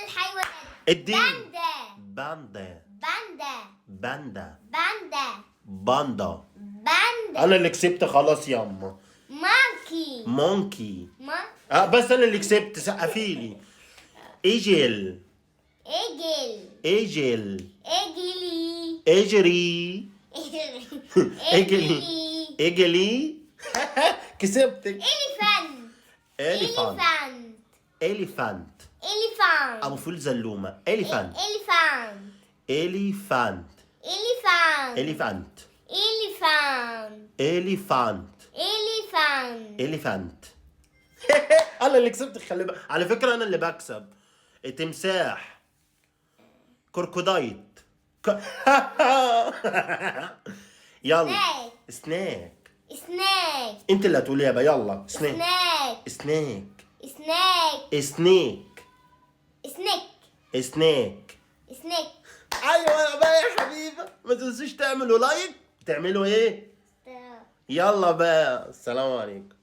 الحيوانات. الدين. باندا. باندا. باندا. باندا. باندا. باندا. باندا. انا اللي كسبت خلاص ياما. monkey. monkey. ما اه بس انا اللي كسبت، سقفيلي. eagle. eagle. eagle. اجلي. اجري. اجلي. اجلي. كسبتك. elephant. elephant. elephant. elephant. ابو فول زلومه. elephant. elephant. elephant. elephant. elephant. elephant. elephant. elephant. elephant. انا اللي كسبت، خلي بالك. على فكرة انا اللي بكسب. تمساح. crocodile. يلا. snake. snake. snake. انت اللي هتقوليها بقى، يلا. snake. snake. snake. snake. snake. snake. snake. snake. ايوه بقى يا حبيبه، ما تنسوش تعملوا like. تعملوا ايه؟ يلا بقى، السلام عليكم.